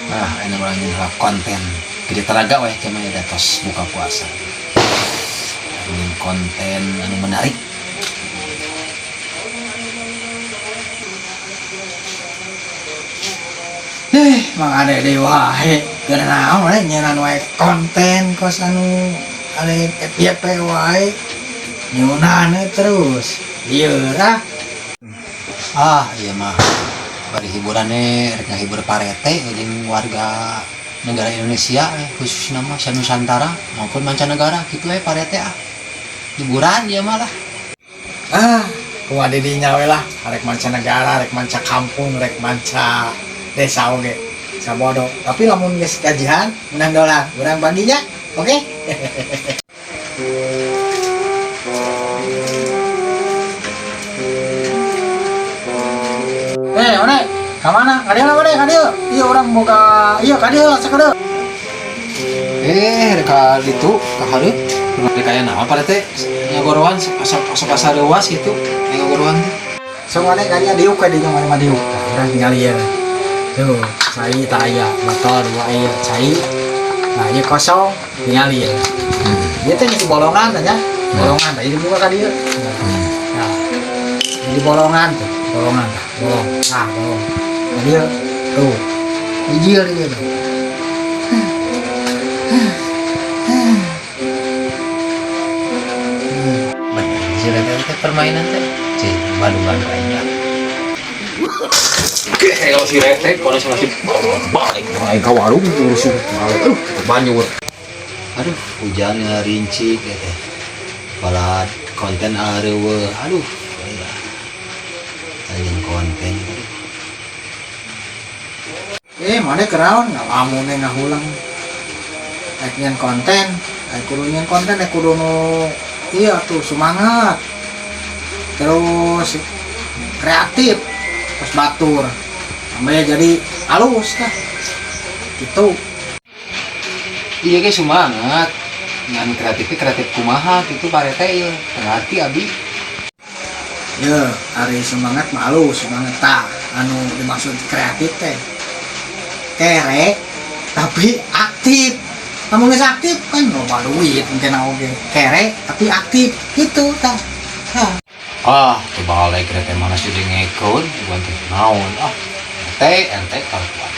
Ah, ini urang nyieun konten. Gede taraga we kemana da tos buka puasa. Nyieun konten anu menarik. Mang Ade deui wae. Geura naon we nyieun wae konten kos anu ade FYP wae. Nyunan terus. Lieur ah. Ah, iya mah. Bari hiburannya rek ngahibur parete jeung warga negara Indonesia khususnya mah Nusantara maupun mancanegara gitu we parete ah. Hiburan ieu mah lah. Ah, kumaha di dinya we lah, rek mancanegara, rek manca kampung, rek manca desa oge. Sabodo. Tapi lamun geus gajian menang dolar, urang baginya. Oke? Eh, one, ka mana? Ka dieu lah, one, ka dieu. Ieu urang boga, ieu ka dieu lah sakedeuk. Eh, rek ka ditu ka hareup. Rek aya naon parete? Ngagoroan asa asa asa leuwas gitu. Ngagoroan teh. So one ka dieu diuk ka dieu mah diuk. Urang tinggal ieu. Tuh, cai tak aya, botol dua aya, cai. Nah, ieu kosong, tinggal ieu. Ieu teh ngisi bolongan tah nya. Bolongan tah ieu dibuka ka dieu. Nah, jadi bolongan tuh, bolongan tah, bolong. Nah, bolong. Ka dieu tuh. Bijil di dieu tuh. Bener sih teh permainan teh. Cih, Bandungan aing lah. Kalau si Rete, kalau si masih balik aing ka warung ngurusin balik. Aduh, banjur. Aduh, hujan ngarincik ya teh. Balad konten areueuh. Aduh, ya. Lain konten. Aduh. Eh, mana keraon ngalamune ngahulang. Rek nyieun konten, rek kudu nyieun konten, rek kudu nu iya tuh semangat. Terus kreatif, terus batur. Sampai jadi halus lah. Gitu. Iya ge semangat. Ngan kreatifnya kreatif kumaha gitu parete ieu. Ngerti abi. Ya, ari semangat mah halus, semangat tah anu dimaksud kreatif teh. Kere tapi aktif. Lamun geus aktif kan loba duit mungkin oge. Kere tapi aktif gitu tah. Tah. Ah, coba balik rete mana sih dengekeun, bukan teh naon ah. RT, RT kalakuan.